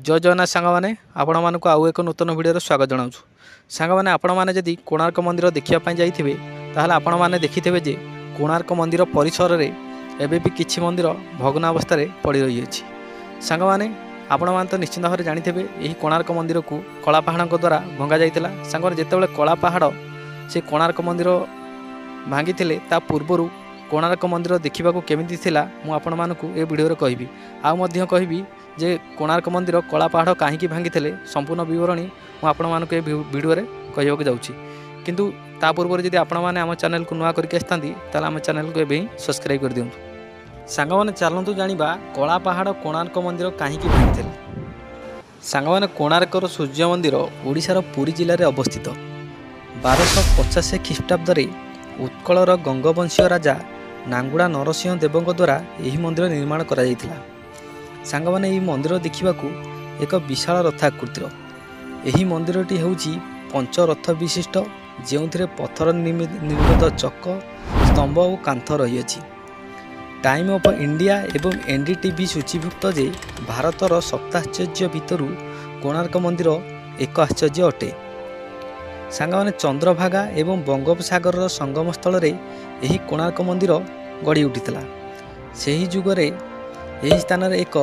ଜୟ ଜଗନ୍ନାଥ ସାଙ୍ଗମାନେ, ଆପଣମାନଙ୍କୁ ଆଉ ଏକ ନୂତନ ଭିଡ଼ିଓରେ ସ୍ୱାଗତ ଜଣାଉଛୁ। ସାଙ୍ଗମାନେ, ଆପଣମାନେ ଯଦି କୋଣାର୍କ ମନ୍ଦିର ଦେଖିବା ପାଇଁ ଯାଇଥିବେ, ତାହେଲେ ଆପଣମାନେ ଦେଖିଥିବେ ଯେ କୋଣାର୍କ ମନ୍ଦିର ପରିସରରେ ଏବେ ବି କିଛି ମନ୍ଦିର ଭଗ୍ନାବସ୍ଥାରେ ପଡ଼ି ରହିଅଛି। ସାଙ୍ଗମାନେ, ଆପଣମାନେ ତ ନିଶ୍ଚିନ୍ତ ଭାବରେ ଜାଣିଥିବେ, ଏହି କୋଣାର୍କ ମନ୍ଦିରକୁ କଳାପାହାଡ଼ଙ୍କ ଦ୍ୱାରା ଭଙ୍ଗା ଯାଇଥିଲା। ସାଙ୍ଗମାନେ, ଯେତେବେଳେ କଳାପାହାଡ଼ ସେ କୋଣାର୍କ ମନ୍ଦିର ଭାଙ୍ଗିଥିଲେ, ତା ପୂର୍ବରୁ କୋଣାର୍କ ମନ୍ଦିର ଦେଖିବାକୁ କେମିତି ଥିଲା, ମୁଁ ଆପଣମାନଙ୍କୁ ଏ ଭିଡ଼ିଓରେ କହିବି। ଆଉ ମଧ୍ୟ କହିବି ଯେ କୋଣାର୍କ ମନ୍ଦିର କଳାପାହାଡ଼ କାହିଁକି ଭାଙ୍ଗିଥିଲେ, ସମ୍ପୂର୍ଣ୍ଣ ବିବରଣୀ ମୁଁ ଆପଣମାନଙ୍କୁ ଏ ଭିଡ଼ିଓରେ କହିବାକୁ ଯାଉଛି। କିନ୍ତୁ ତା ପୂର୍ବରୁ ଯଦି ଆପଣମାନେ ଆମ ଚ୍ୟାନେଲକୁ ନୂଆ କରିକି ଆସିଥାନ୍ତି, ତାହେଲେ ଆମ ଚ୍ୟାନେଲକୁ ଏବେ ହିଁ ସବସ୍କ୍ରାଇବ୍ କରିଦିଅନ୍ତୁ। ସାଙ୍ଗମାନେ, ଚାଲନ୍ତୁ ଜାଣିବା କଳାପାହାଡ଼ କୋଣାର୍କ ମନ୍ଦିର କାହିଁକି ଭାଙ୍ଗିଥିଲେ। ସାଙ୍ଗମାନେ, କୋଣାର୍କର ସୂର୍ଯ୍ୟ ମନ୍ଦିର ଓଡ଼ିଶାର ପୁରୀ ଜିଲ୍ଲାରେ ଅବସ୍ଥିତ। 1250 ଖ୍ରୀଷ୍ଟାବ୍ଦରେ ଉତ୍କଳର ଗଙ୍ଗବଂଶୀୟ ରାଜା ନାଙ୍ଗୁଡ଼ା ନରସିଂହ ଦେବଙ୍କ ଦ୍ୱାରା ଏହି ମନ୍ଦିର ନିର୍ମାଣ କରାଯାଇଥିଲା। ସାଙ୍ଗମାନେ, ଏହି ମନ୍ଦିର ଦେଖିବାକୁ ଏକ ବିଶାଳ ରଥାକୃତିର। ଏହି ମନ୍ଦିରଟି ହେଉଛି ପଞ୍ଚରଥ ବିଶିଷ୍ଟ, ଯେଉଁଥିରେ ପଥର ନିର୍ମିତ ଚକ, ସ୍ତମ୍ଭ ଓ କାନ୍ଥ ରହିଅଛି। ଟାଇମ୍ ଅଫ୍ ଇଣ୍ଡିଆ ଏବଂ ଏନ୍ଡିଟିଭି ସୂଚୀଭୁକ୍ତ ଯେ ଭାରତର ସପ୍ତାଶ୍ଚର୍ଯ୍ୟ ଭିତରୁ କୋଣାର୍କ ମନ୍ଦିର ଏକ ଆଶ୍ଚର୍ଯ୍ୟ ଅଟେ। ସାଙ୍ଗମାନେ, ଚନ୍ଦ୍ରଭାଗା ଏବଂ ବଙ୍ଗୋପସାଗରର ସଙ୍ଗମ ସ୍ଥଳରେ ଏହି କୋଣାର୍କ ମନ୍ଦିର ଗଢ଼ି ଉଠିଥିଲା। ସେହି ଯୁଗରେ ଏହି ସ୍ଥାନରେ ଏକ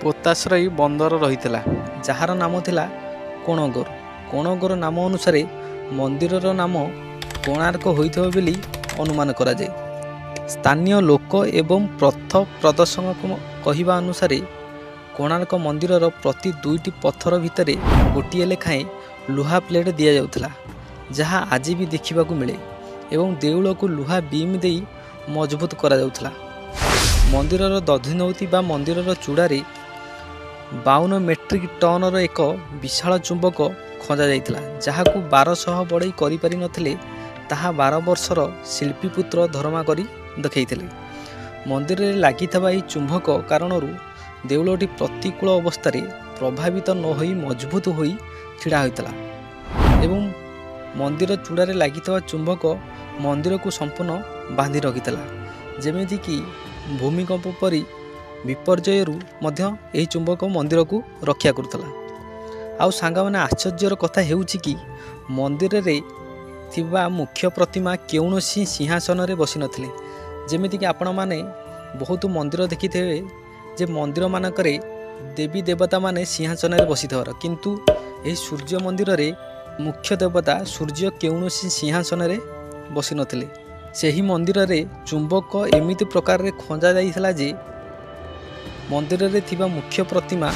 ପୋତାଶ୍ରୟୀ ବନ୍ଦର ରହିଥିଲା, ଯାହାର ନାମ ଥିଲା କୋଣଗୋର। କୋଣଗୋର ନାମ ଅନୁସାରେ ମନ୍ଦିରର ନାମ କୋଣାର୍କ ହୋଇଥିବ ବୋଲି ଅନୁମାନ କରାଯାଏ। ସ୍ଥାନୀୟ ଲୋକ ଏବଂ ପଥ ପ୍ରଦର୍ଶକଙ୍କ କହିବା ଅନୁସାରେ କୋଣାର୍କ ମନ୍ଦିରର ପ୍ରତି ଦୁଇଟି ପଥର ଭିତରେ ଗୋଟିଏ ଲେଖାଏଁ ଲୁହା ପ୍ଲେଟ୍ ଦିଆଯାଉଥିଲା, ଯାହା ଆଜି ବି ଦେଖିବାକୁ ମିଳେ, ଏବଂ ଦେଉଳକୁ ଲୁହା ବିମ୍ ଦେଇ ମଜବୁତ କରାଯାଉଥିଲା। ମନ୍ଦିରର ଦଧିନଉତି ବା ମନ୍ଦିରର ଚୂଡ଼ାରେ 52 ମେଟ୍ରିକ୍ ଟନ୍ର ଏକ ବିଶାଳ ଚୁମ୍ବକ ଖଞ୍ଜା ଯାଇଥିଲା, ଯାହାକୁ 1200 ବଢ଼େଇ କରିପାରିନଥିଲେ, ତାହା 12 ବର୍ଷର ଶିଳ୍ପୀପୁତ୍ର ଧରମା କରି ଦେଖାଇଥିଲେ। ମନ୍ଦିରରେ ଲାଗିଥିବା ଏହି ଚୁମ୍ବକ କାରଣରୁ ଦେଉଳଟି ପ୍ରତିକୂଳ ଅବସ୍ଥାରେ ପ୍ରଭାବିତ ନ ହୋଇ ମଜବୁତ ହୋଇ ଛିଡ଼ା ହୋଇଥିଲା ଏବଂ ମନ୍ଦିର ଚୂଡ଼ାରେ ଲାଗିଥିବା ଚୁମ୍ବକ ମନ୍ଦିରକୁ ସମ୍ପୂର୍ଣ୍ଣ ବାନ୍ଧି ରଖିଥିଲା, ଯେମିତିକି ଭୂମିକମ୍ପ ପରି ବିପର୍ଯ୍ୟୟରୁ ମଧ୍ୟ ଏହି ଚୁମ୍ବକ ମନ୍ଦିରକୁ ରକ୍ଷା କରୁଥିଲା। ଆଉ ସାଙ୍ଗମାନେ, ଆଶ୍ଚର୍ଯ୍ୟର କଥା ହେଉଛି କି ମନ୍ଦିରରେ ଥିବା ମୁଖ୍ୟ ପ୍ରତିମା କୌଣସି ସିଂହାସନରେ ବସିନଥିଲେ। ଯେମିତିକି ଆପଣମାନେ ବହୁତ ମନ୍ଦିର ଦେଖିଥିବେ ଯେ ମନ୍ଦିରମାନଙ୍କରେ ଦେବୀ ଦେବତାମାନେ ସିଂହାସନରେ ବସିଥିବାର, କିନ୍ତୁ ଏହି ସୂର୍ଯ୍ୟ ମନ୍ଦିରରେ ମୁଖ୍ୟ ଦେବତା ସୂର୍ଯ୍ୟ କୌଣସି ସିଂହାସନରେ ବସିନଥିଲେ। ସେହି ମନ୍ଦିରରେ ଚୁମ୍ବକ ଏମିତି ପ୍ରକାରରେ ଖଞ୍ଜା ଯାଇଥିଲା ଯେ ମନ୍ଦିରରେ ଥିବା ମୁଖ୍ୟ ପ୍ରତିମା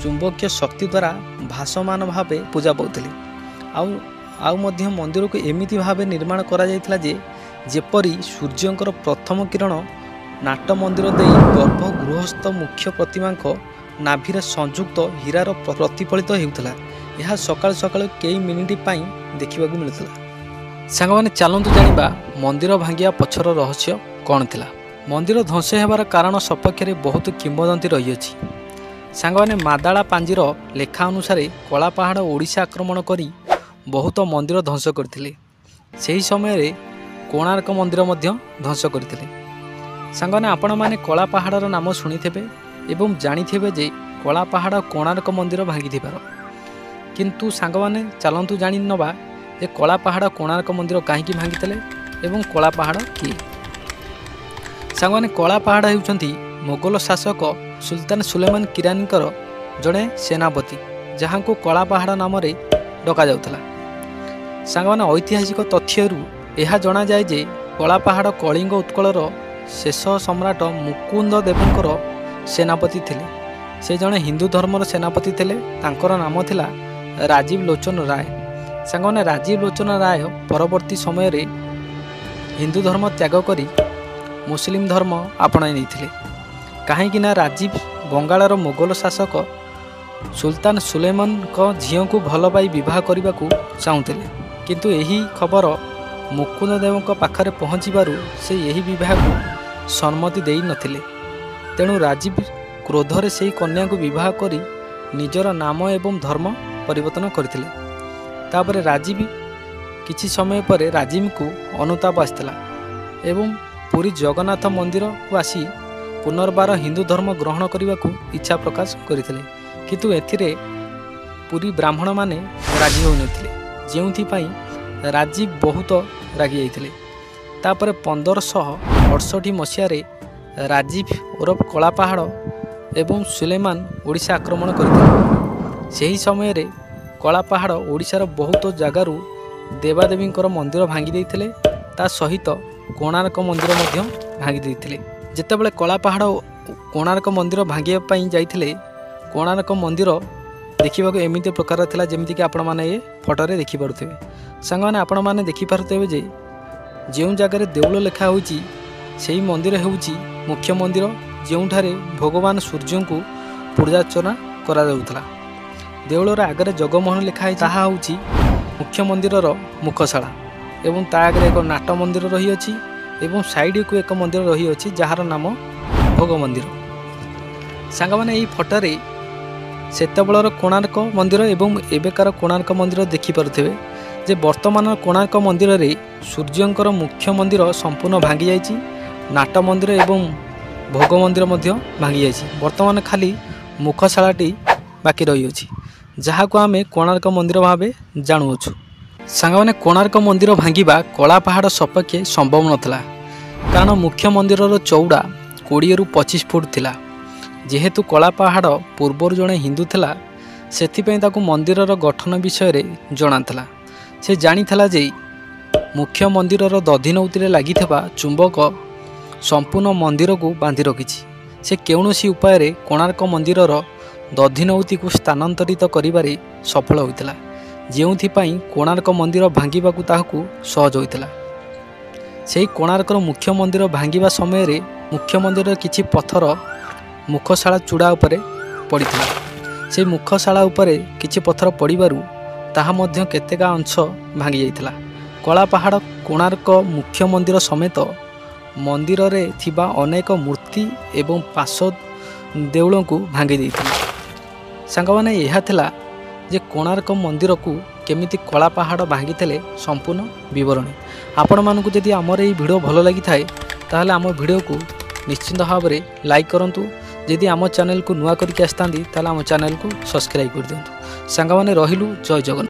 ଚୁମ୍ବକୀୟ ଶକ୍ତି ଦ୍ୱାରା ଭାସମାନ ଭାବେ ପୂଜା ପାଉଥିଲେ। ଆଉ ମଧ୍ୟ ମନ୍ଦିରକୁ ଏମିତି ଭାବେ ନିର୍ମାଣ କରାଯାଇଥିଲା ଯେ ଯେପରି ସୂର୍ଯ୍ୟଙ୍କର ପ୍ରଥମ କିରଣ ନାଟ ମନ୍ଦିର ଦେଇ ଗର୍ଭଗୃହସ୍ଥ ମୁଖ୍ୟ ପ୍ରତିମାଙ୍କ ନାଭିରେ ସଂଯୁକ୍ତ ହୀରାର ପ୍ରତିଫଳିତ ହେଉଥିଲା। ଏହା ସକାଳୁ ସକାଳୁ କେଇ ମିନିଟ୍ ପାଇଁ ଦେଖିବାକୁ ମିଳୁଥିଲା। ସାଙ୍ଗମାନେ, ଚାଲନ୍ତୁ ଜାଣିବା ମନ୍ଦିର ଭାଙ୍ଗିବା ପଛର ରହସ୍ୟ କ'ଣ ଥିଲା। ମନ୍ଦିର ଧ୍ୱଂସ ହେବାର କାରଣ ସପକ୍ଷରେ ବହୁତ କିମ୍ବଦନ୍ତୀ ରହିଅଛି। ସାଙ୍ଗମାନେ, ମାଦାଳା ପାଞ୍ଜିର ଲେଖା ଅନୁସାରେ କଳାପାହାଡ଼ ଓଡ଼ିଶା ଆକ୍ରମଣ କରି ବହୁତ ମନ୍ଦିର ଧ୍ୱଂସ କରିଥିଲେ। ସେହି ସମୟରେ କୋଣାର୍କ ମନ୍ଦିର ମଧ୍ୟ ଧ୍ୱଂସ କରିଥିଲେ। ସାଙ୍ଗମାନେ, ଆପଣମାନେ କଳାପାହାଡ଼ର ନାମ ଶୁଣିଥିବେ ଏବଂ ଜାଣିଥିବେ ଯେ କଳାପାହାଡ଼ କୋଣାର୍କ ମନ୍ଦିର ଭାଙ୍ଗିଥିବାର। କିନ୍ତୁ ସାଙ୍ଗମାନେ, ଚାଲନ୍ତୁ ଜାଣି ନେବା ଯେ କଳାପାହାଡ଼ କୋଣାର୍କ ମନ୍ଦିର କାହିଁକି ଭାଙ୍ଗିଥିଲେ ଏବଂ କଳାପାହାଡ଼ କିଏ। ସାଙ୍ଗମାନେ, କଳାପାହାଡ଼ ହେଉଛନ୍ତି ମୋଗଲ ଶାସକ ସୁଲତାନ ସୁଲେମାନ କିରାନୀଙ୍କର ଜଣେ ସେନାପତି, ଯାହାଙ୍କୁ କଳାପାହାଡ଼ ନାମରେ ଡକାଯାଉଥିଲା। ସାଙ୍ଗମାନେ, ଐତିହାସିକ ତଥ୍ୟରୁ ଏହା ଜଣାଯାଏ ଯେ କଳାପାହାଡ଼ କଳିଙ୍ଗ ଉତ୍କଳର ଶେଷ ସମ୍ରାଟ ମୁକୁନ୍ଦ ଦେବଙ୍କର ସେନାପତି ଥିଲେ। ସେ ଜଣେ ହିନ୍ଦୁ ଧର୍ମର ସେନାପତି ଥିଲେ। ତାଙ୍କର ନାମ ଥିଲା ରାଜୀବ ଲୋଚନ ରାୟ। ସାଙ୍ଗମାନେ, ରାଜୀବ ଲୋଚନ ରାୟ ପରବର୍ତ୍ତୀ ସମୟରେ ହିନ୍ଦୁ ଧର୍ମ ତ୍ୟାଗ କରି ମୁସଲିମ ଧର୍ମ ଆପଣାଇ ନେଇଥିଲେ, କାହିଁକିନା ରାଜୀବ ବଙ୍ଗାଳର ମୋଗଲ ଶାସକ ସୁଲତାନ ସୁଲେମାନଙ୍କ ଝିଅଙ୍କୁ ଭଲ ପାଇ ବିବାହ କରିବାକୁ ଚାହୁଁଥିଲେ। କିନ୍ତୁ ଏହି ଖବର ମୁକୁନ୍ଦ ଦେବଙ୍କ ପାଖରେ ପହଞ୍ଚିବାରୁ ସେ ଏହି ବିବାହକୁ ସମ୍ମତି ଦେଇନଥିଲେ। ତେଣୁ ରାଜୀବ କ୍ରୋଧରେ ସେହି କନ୍ୟାକୁ ବିବାହ କରି ନିଜର ନାମ ଏବଂ ଧର୍ମ ପରିବର୍ତ୍ତନ କରିଥିଲେ। ତାପରେ ରାଜୀବ କିଛି ସମୟ ପରେ ରାଜୀବଙ୍କୁ ଅନୁତାପ ଆସିଥିଲା ଏବଂ ପୁରୀ ଜଗନ୍ନାଥ ମନ୍ଦିରକୁ ଆସି ପୁନର୍ବାର ହିନ୍ଦୁ ଧର୍ମ ଗ୍ରହଣ କରିବାକୁ ଇଚ୍ଛା ପ୍ରକାଶ କରିଥିଲେ। କିନ୍ତୁ ଏଥିରେ ପୁରୀ ବ୍ରାହ୍ମଣମାନେ ରାଜି ହୋଇନଥିଲେ, ଯେଉଁଥିପାଇଁ ରାଜୀବ ବହୁତ ରାଗି ଯାଇଥିଲେ। ତାପରେ 1568 ମସିହାରେ ରାଜୀବ ଓରଫ କଳାପାହାଡ଼ ଏବଂ ସୁଲେମାନ ଓଡ଼ିଶା ଆକ୍ରମଣ କରିଥିଲେ। ସେହି ସମୟରେ କଳାପାହାଡ଼ ଓଡ଼ିଶାର ବହୁତ ଜାଗାରୁ ଦେବାଦେବୀଙ୍କର ମନ୍ଦିର ଭାଙ୍ଗି ଦେଇଥିଲେ, ତା ସହିତ କୋଣାର୍କ ମନ୍ଦିର ମଧ୍ୟ ଭାଙ୍ଗି ଦେଇଥିଲେ। ଯେତେବେଳେ କଳାପାହାଡ଼ କୋଣାର୍କ ମନ୍ଦିର ଭାଙ୍ଗିବା ପାଇଁ ଯାଇଥିଲେ, କୋଣାର୍କ ମନ୍ଦିର ଦେଖିବାକୁ ଏମିତି ପ୍ରକାର ଥିଲା ଯେମିତିକି ଆପଣମାନେ ଏ ଫଟୋରେ ଦେଖିପାରୁଥିବେ। ସାଙ୍ଗମାନେ, ଆପଣମାନେ ଦେଖିପାରୁଥିବେ ଯେ ଯେଉଁ ଜାଗାରେ ଦେଉଳ ଲେଖା ହୋଇଛି ସେହି ମନ୍ଦିର ହେଉଛି ମୁଖ୍ୟ ମନ୍ଦିର, ଯେଉଁଠାରେ ଭଗବାନ ସୂର୍ଯ୍ୟଙ୍କୁ ପୂଜାର୍ଚ୍ଚନା କରାଯାଉଥିଲା। ଦେଉଳର ଆଗରେ ଜଗମୋହନ ଲେଖା ହେଇଛି, ତାହା ହେଉଛି ମୁଖ୍ୟ ମନ୍ଦିରର ମୁଖଶାଳା ଏବଂ ତା ଆଗରେ ଏକ ନାଟ ମନ୍ଦିର ରହିଅଛି ଏବଂ ସାଇଡ଼କୁ ଏକ ମନ୍ଦିର ରହିଅଛି ଯାହାର ନାମ ଭୋଗ ମନ୍ଦିର। ସାଙ୍ଗମାନେ, ଏହି ଫଟୋରେ ସେତେବେଳର କୋଣାର୍କ ମନ୍ଦିର ଏବଂ ଏବେକାର କୋଣାର୍କ ମନ୍ଦିର ଦେଖିପାରୁଥିବେ ଯେ ବର୍ତ୍ତମାନର କୋଣାର୍କ ମନ୍ଦିରରେ ସୂର୍ଯ୍ୟଙ୍କର ମୁଖ୍ୟ ମନ୍ଦିର ସମ୍ପୂର୍ଣ୍ଣ ଭାଙ୍ଗି ଯାଇଛି, ନାଟ ମନ୍ଦିର ଏବଂ ଭୋଗ ମନ୍ଦିର ମଧ୍ୟ ଭାଙ୍ଗି ଯାଇଛି। ବର୍ତ୍ତମାନ ଖାଲି ମୁଖଶାଳାଟି ବାକି ରହିଅଛି, ଯାହାକୁ ଆମେ କୋଣାର୍କ ମନ୍ଦିର ଭାବେ ଜାଣୁଅଛୁ। ସାଙ୍ଗମାନେ, କୋଣାର୍କ ମନ୍ଦିର ଭାଙ୍ଗିବା କଳାପାହାଡ଼ ସପକ୍ଷେ ସମ୍ଭବ ନଥିଲା, କାରଣ ମୁଖ୍ୟ ମନ୍ଦିରର ଚଉଡ଼ା 20ରୁ 25 ଫୁଟ ଥିଲା। ଯେହେତୁ କଳାପାହାଡ଼ ପୂର୍ବରୁ ଜଣେ ହିନ୍ଦୁ ଥିଲା, ସେଥିପାଇଁ ତାକୁ ମନ୍ଦିରର ଗଠନ ବିଷୟରେ ଜଣାଥିଲା। ସେ ଜାଣିଥିଲା ଯେ ମୁଖ୍ୟ ମନ୍ଦିରର ଦଧିନଉତିରେ ଲାଗିଥିବା ଚୁମ୍ବକ ସମ୍ପୂର୍ଣ୍ଣ ମନ୍ଦିରକୁ ବାନ୍ଧି ରଖିଛି। ସେ କୌଣସି ଉପାୟରେ କୋଣାର୍କ ମନ୍ଦିରର ଦଧିନଉତିକୁ ସ୍ଥାନାନ୍ତରିତ କରିବାରେ ସଫଳ ହୋଇଥିଲା, ଯେଉଁଥିପାଇଁ କୋଣାର୍କ ମନ୍ଦିର ଭାଙ୍ଗିବାକୁ ତାହାକୁ ସହଜ ହୋଇଥିଲା। ସେହି କୋଣାର୍କର ମୁଖ୍ୟ ମନ୍ଦିର ଭାଙ୍ଗିବା ସମୟରେ ମୁଖ୍ୟ ମନ୍ଦିରର କିଛି ପଥର ମୁଖଶାଳା ଚୂଡ଼ା ଉପରେ ପଡ଼ିଥିଲା। ସେହି ମୁଖଶାଳା ଉପରେ କିଛି ପଥର ପଡ଼ିବାରୁ ତାହା ମଧ୍ୟ କେତେକ ଅଂଶ ଭାଙ୍ଗି ଯାଇଥିଲା। କଳାପାହାଡ଼ କୋଣାର୍କ ମୁଖ୍ୟ ମନ୍ଦିର ସମେତ ମନ୍ଦିରରେ ଥିବା ଅନେକ ମୂର୍ତ୍ତି ଏବଂ ପାର୍ଶ୍ୱ ଦେଉଳକୁ ଭାଙ୍ଗି ଦେଇଥିଲା। ସାଙ୍ଗମାନେ, ଏହା ଥିଲା ଯେ କୋଣାର୍କ ମନ୍ଦିରକୁ କେମିତି କଳାପାହାଡ଼ ଭାଙ୍ଗିଥିଲେ ସମ୍ପୂର୍ଣ୍ଣ ବିବରଣୀ। ଆପଣମାନଙ୍କୁ ଯଦି ଆମର ଏହି ଭିଡ଼ିଓ ଭଲ ଲାଗିଥାଏ, ତାହେଲେ ଆମ ଭିଡ଼ିଓକୁ ନିଶ୍ଚିନ୍ତ ଭାବରେ ଲାଇକ୍ କରନ୍ତୁ। ଯଦି ଆମ ଚ୍ୟାନେଲକୁ ନୂଆ କରିକି ଆସିଥାନ୍ତି, ତାହେଲେ ଆମ ଚ୍ୟାନେଲକୁ ସବସ୍କ୍ରାଇବ୍ କରିଦିଅନ୍ତୁ। ସାଙ୍ଗମାନେ, ରହିଲୁ, ଜୟ ଜଗନ୍ନାଥ।